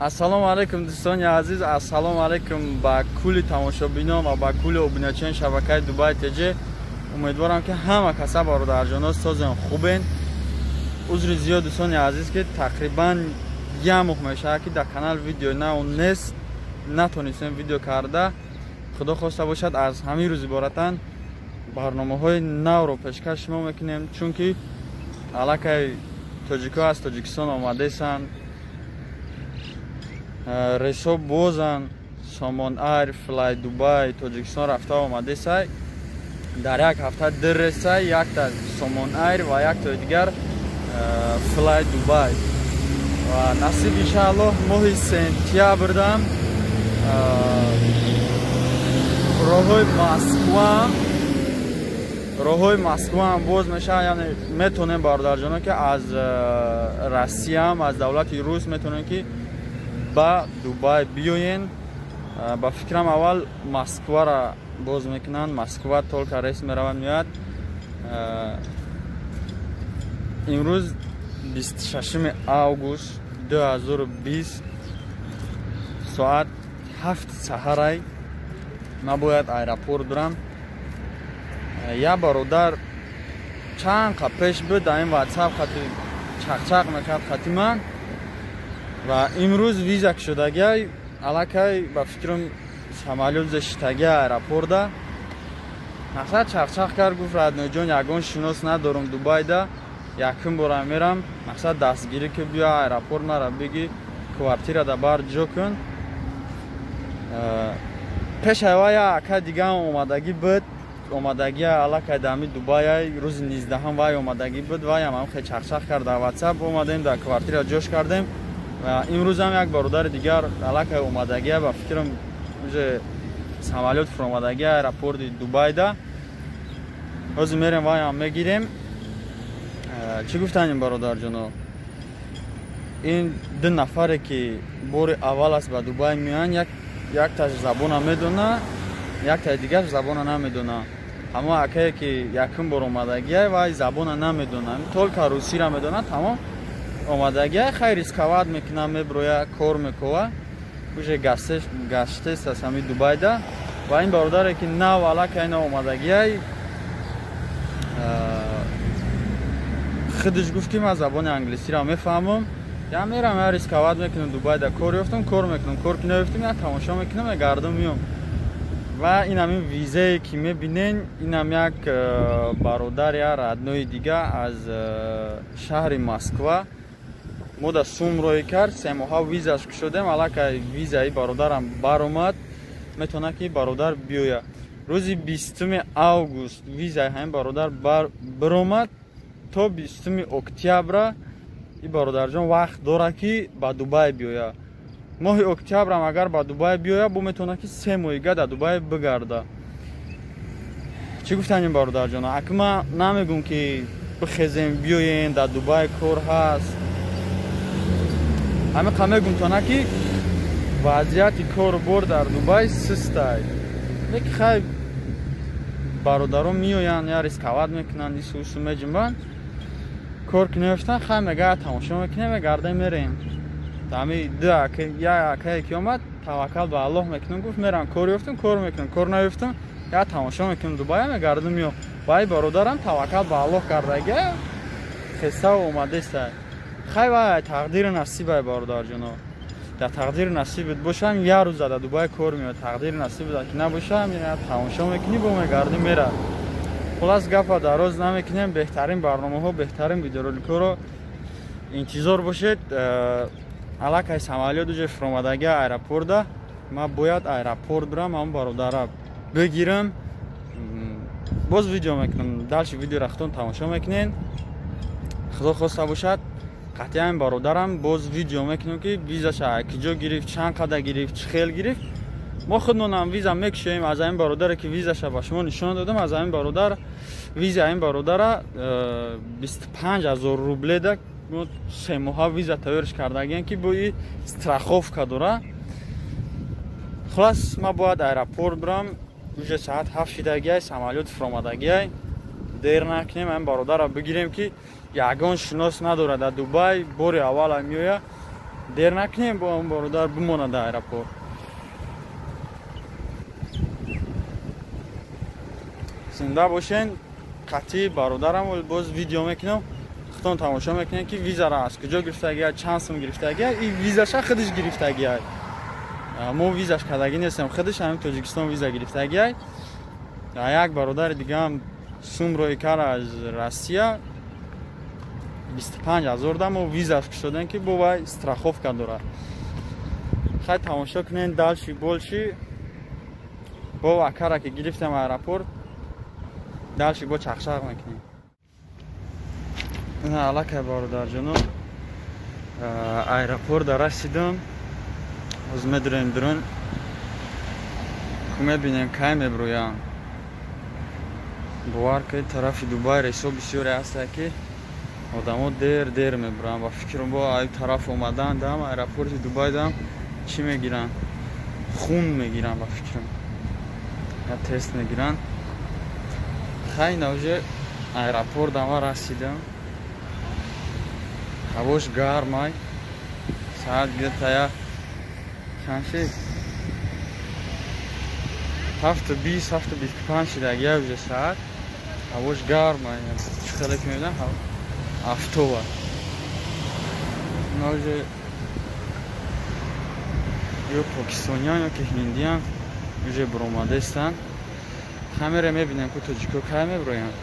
Ассалому алайкум, дӯстони азиз, ассалому алайкум ба кулли тамошобинон ва ба кулли обуначиёни шабакаи Дубай ТЖ. Умедворам, ки ҳама каса, бародарҷоно, созен, хубен. Узри зиёд, дӯстони азиз, ки тақрибан як моҳ мешавад, ки дар канал видео нав нест, натонистем видео карда. Худо хоста бошад, аз ҳамин рӯз иборатан барномаҳои навро пешкаш шумо мекунем, чунки аллакай тоҷикҳо аз Тоҷикистон омадесанд, рейсҳо бозанд. Сомон Айр, Флай Дубай Тоҷикистон рафта омадесай. Дар як ҳафта ду рейсай: якта Сомон Айр ва яктои дигар Флай Дубай. Ва насиб, иншааллоҳ, моҳи сентябрдам роҳҳои Москваам боз мешавад. Яъне метонем, бародарҷоно, ки аз Россияам, аз давлати Рус метонем, ки ба Дубай биёен. Ба фикрам, аввал Москвара боз мекунанд. Москва только рейс меравад, меояд. Имрӯз 26 август 2020, соат 7 саҳарай. Ман бояд аэропорт дурам. Як бародар чанд қа пеш буд, дар ин Ватсап хати чақчақ мекард хати ман ва имрӯз виза кушодагиай. Аллакай, ба фикрам, самолёт зешитаги аэропорта. Мақсад, чақчақ кард, гуфт: «Родной ҷон, ягон шинос надорам Дубайда, якум бора мерам, мақсад, дастгирӣ ки, биё аэропорт, мара биги, квартирада бар ҷо кун». Пешава як ака дигаам омадагӣ буд, омадагӣ аллакай дами Дубай, рӯзи 19-ҳам вай омадагӣ буд. Вайам ҳам хе чақчақ кард дар Ватсап. Омадем, дар квартира ҷош кардем. Ва имрӯзам як бародари дигар аллакай омадагия, ба фикрам, уже самолёт фуромадагӣ аэропорти Дубайда. Ҳозир мерем, вайам мегирем. Чӣ гуфтанем, бародарҷоно? Ин ду нафаре, ки бори аввал аст ба Дубай меоянд, якташ забона медона, яктаи дигараш забона намедона. Ҳамо акае, ки якум бор омадагия, вай забона намедона, только русира медона, тамом. Омадагия, хай, рисковать мекуна, меброя, кор мекова, уже гаштест аз ҳами Дубайда. Ва ин бародаре, ки нав аллакай нав омадагиай, худаш гуфт, ки ман забони англисиро мефаҳмам, я мерам, я рисковать мекунам, Дубайда кор ёфтам, кор мекунам, кор ки наёфтам, я тамошо мекунам, я гардам, меём. Ва инам ин визае, ки мебинен, инам як бародар, я родной дига аз шаҳри Москва мо да сум роҳӣ кард, 3 моҳа визаш кушодем. Аллакай визаи бародарам баромад, метавонад, ки бародар биёяд. Рӯзи 20 август визаи ҳамин бародар биромад. То 20 октябра и бародарҷон вақт дорад, ки ба Дубай биёяд. Моҳи октябрам агар ба Дубай биёяд, бо метавонад, ки 3 моҳига дар Дубай бигарда. Чӣ гуфтанем, бародарҷон? Аки ман намегӯм, ки бихезем, биёен, дар Дубай кор ҳаст. Ҳамиқа мегӯм тона, ки вазъияти кору бор дар Дубай систай, леки хай, бародарон меоянд, я рисковать мекунанд, исусу меҷунбанд. Кор ки наёфтан, хай, мега, тамошо мекунем, мегардем, мерем. Ами ду як акае, ки омад, таваккал ба Аллоҳ мекунам, гуфт, мерам, кор ёфтам, кор мекунам, кор наёфтам, я тамошо мекунам Дубая, мегардам, меём. Вай бародарам таваккал ба Аллоҳ кардага, хеста омадеста. Хай, вай тақдири насибай, бародарҷоно. Дар тақдири насибат бошам, як рӯза дар Дубай кор меояд, тақдири насибат ки набошам, я тамошо мекунӣ, бо мегардӣ, мера. Хулас, гапа дароз намекунем. Беҳтарин барномаҳо, беҳтарин видеороликҳоро интизор бошед. Аллакай самолёт уже фуромадаги аэропорта. Ман бояд аэропорт бирам, ҳамн бародара бигирам, боз видео мекунам. Дальше видеоро худтон тамошо мекунен. Худо хоста бошад, қатъиян бародарам боз видео мекунем, ки визаша киҷо гирифт, чанд қадар гирифт, чӣ хел гирифт. Мо худмонам виза мекушоем аз ҳамин бародаре, ки визаша ба шумо нишон додам. Аз ҳамин бародар виза, ин бародара 25 000 рубледа 3 моҳа виза тайёрш кардагием, ки бо и страховка дора. Хулас, ман бояд аэропорт бирам, уже соат 7 шидагиай, самолёт фуромадагиай. Дер накунем, ҳамин бародарро бигирем, ки ягон шинос надорад дар Дубай, бори аввала меояд. Дер накунем бо он бародар бимонад дар аэропорт. Зинда бошен, қатъи бародарам боз видео мекунам. Худтон тамошо мекунем ки визаро аз куҷо гирифтагия, чанд сум гирифтагия, и визаша худаш гирифтагия. Мо визаш кардагӣ нестем, худаш ҳамин Тоҷикистон виза гирифтагия. Як бародари дигаам сум рои кар аз Россия 25 000 да мо визаш кушодем ки бо вай страховка дорад. Хай тамошо кунем дальше больше. Бо акара ки гирифтем аэропорт, дальше бо чақчақ мекунем. Ина аллакай бародарҷоно аэропорт да расидам. Ҳозир медурем дурун, ку мебинем кай меброям. Бовар кунед, тарафи Дубай рейсҳо бисёре ҳастанд ки одамо дер дер мебуранд. Ба фикрам бо ай тараф омадан дам аэропорти Дубай дам чӣ мегиранд? Хун мегиранд ба фикрам. Я тест мегиранд. Хай на уже аэропорт дама расидам. Ҳавош гармай. Саат где-то я чанд шид? 7:20, 7:25 шидаг я уже саат. Ҳавош гармай. Чӣ хеле ки мебинам автоба. На уже ё покистониан ё ки ҳиндиан уже буромадаистанд. Ҳамере мебинем ку тоҷико кай меброянд.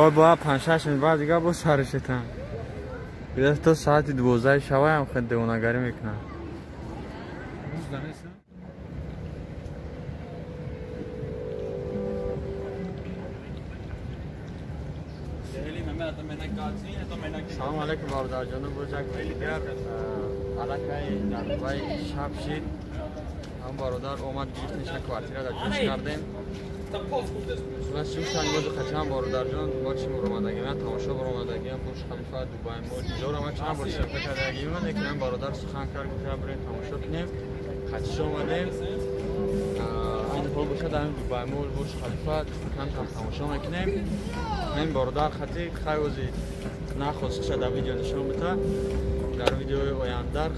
Ой, бояд 5-6 минут баъд дигар боз саршетам. То соати 12 шаваям хел девонагарӣ мекунам. Салом алейкум бародарҷоно, боз як дигар аллакай дар Дубай шаб шид. Ҳам бародар омад гирифтем, квартира дар ҷӯш кардем. Хулас чӯштан боз қачан бародарҷон бо чӣ буромадагим, тамошо буромадагим, Бурҷ Халифа, Дубай Мол, иҷоро ман чанд бор съёмка кардагим, лекин бародар сухан кард, гуфт бирем тамошо кунем. Қатиш омадем. Ин ҳол бошад ҳамин Дубай Мол, Бурҷ Халифа кам-кам тамошо мекунем. Ҳамин бародар хати хайози нахост ша дар видео нишон бита. Дар видеои ояндар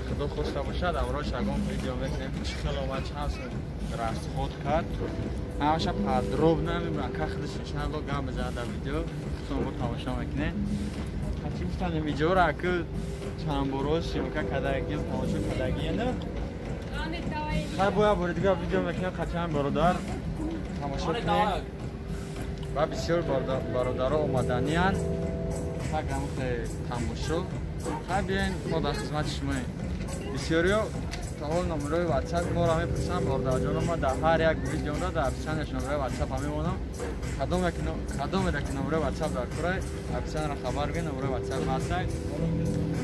худо хоста бошад, амрош ягон видео мекунем ки чӣ хел омад, чанд расход кард. Ҳамаша подробно ака худаш иншаалло гап мезанад дар видео, худтон бо тамошо мекунед. Ҳачи гуфтанем видеоро аку чанд боро съёмка кардагием, тамошо кардагием. Хай бо як бори дигар видео мекунем, қачан бародар тамошо кунед. Ва бисёр бародаро омаданиянд. Так ҳамхе тамошо. Хай биёен, мо дар хизмати шумоем. Бисёриё то ҳол номерои WhatsApp моро мепурсанд, бародарҷоно, ма дар ҳар як видеода дар описанияш номерои WhatsApp мемонам. Кадомеда ки номерои WhatsApp дар курай, описанияро хабар гӯед, номерои WhatsApp ҳастай.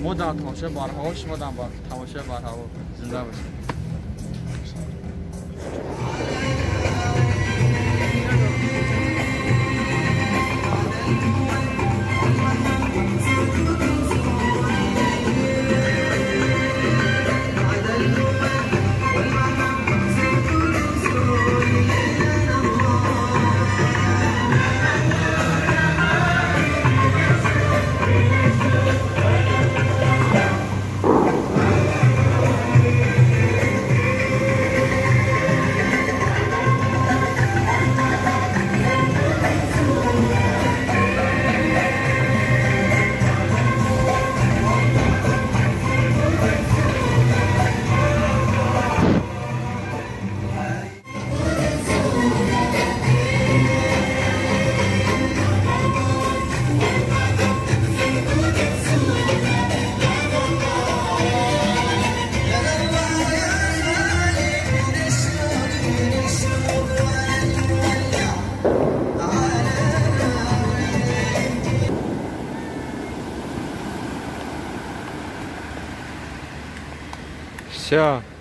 Мо дар тамошои барҳаво, шумо дар тамошои барҳаво. Зинда бошед. Всё.